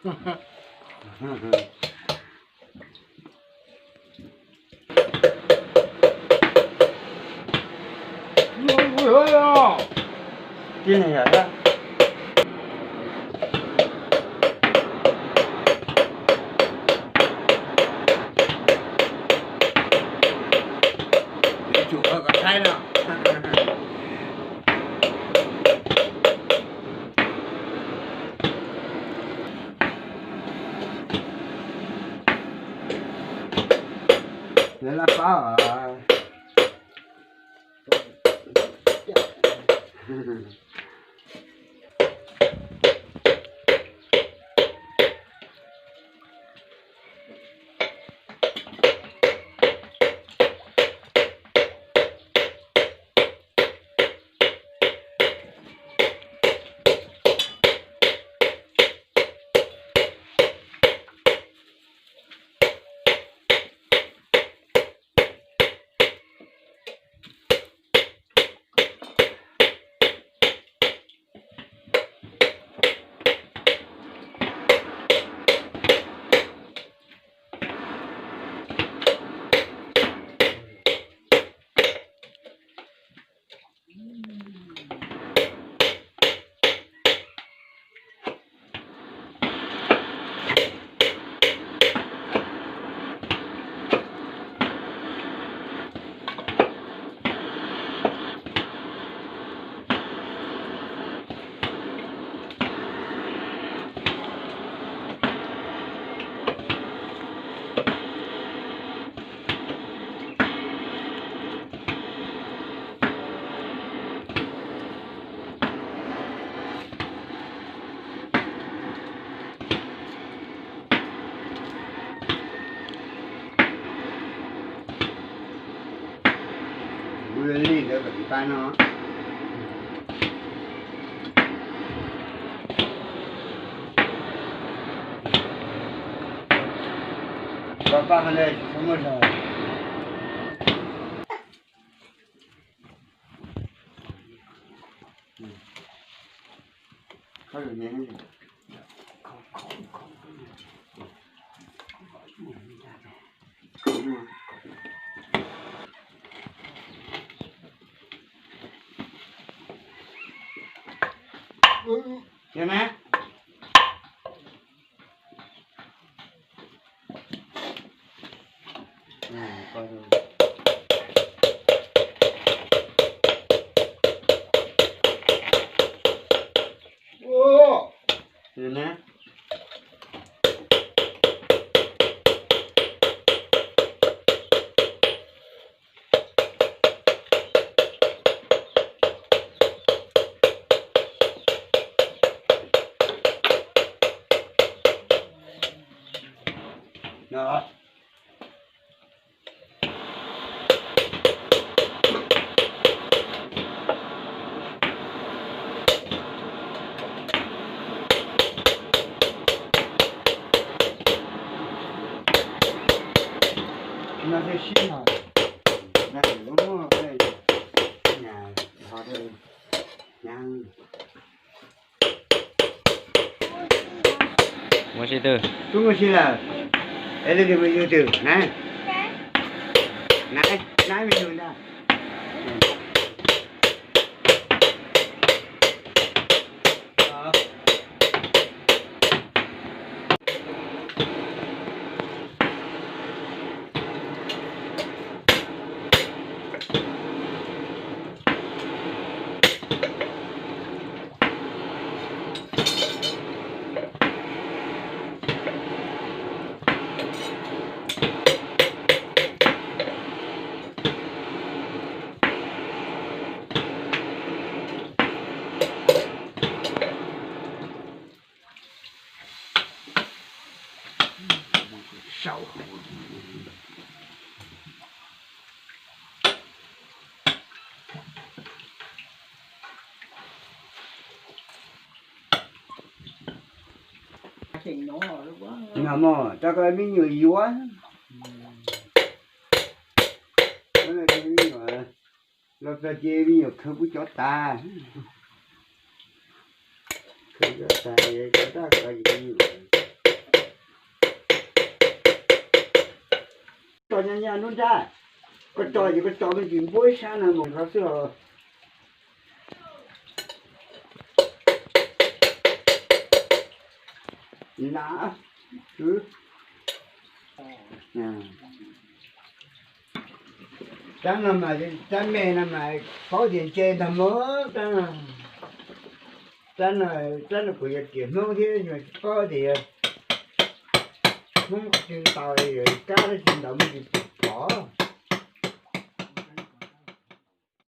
Tib neeg yog thiab. Yuav tsum ua kom saib no. Lawv laj pab os. Kuv li ntawd kom tsis pab no. Pab pab hov ntawd tsis txhob muaj zog. Ua na. Ua na. No thiaj sib no, lub no, ua si twg, tub ua si lawm, es leej twg mus yug twg na, na, na me yug ntag. Nyob mog, rau koj me nyuam yuav. Me nyuam los txog ces me nyuam khawv kuv cov tas. Khawv cov tas, cov tas koj me nyuam. Koj nyob nyob nruab nrab, koj tso ces koj tso me ntsis npuab ib sab no mus qhov xwb os. Lam, tab no mas, tab me no mas paub tias nce ntag mog. Tab no, tab no kuv yog tias Hmoob thiab yus tsis paub tias yog Hmoob tsis ntaus, yog kab tsis ntaus me ntsis pom.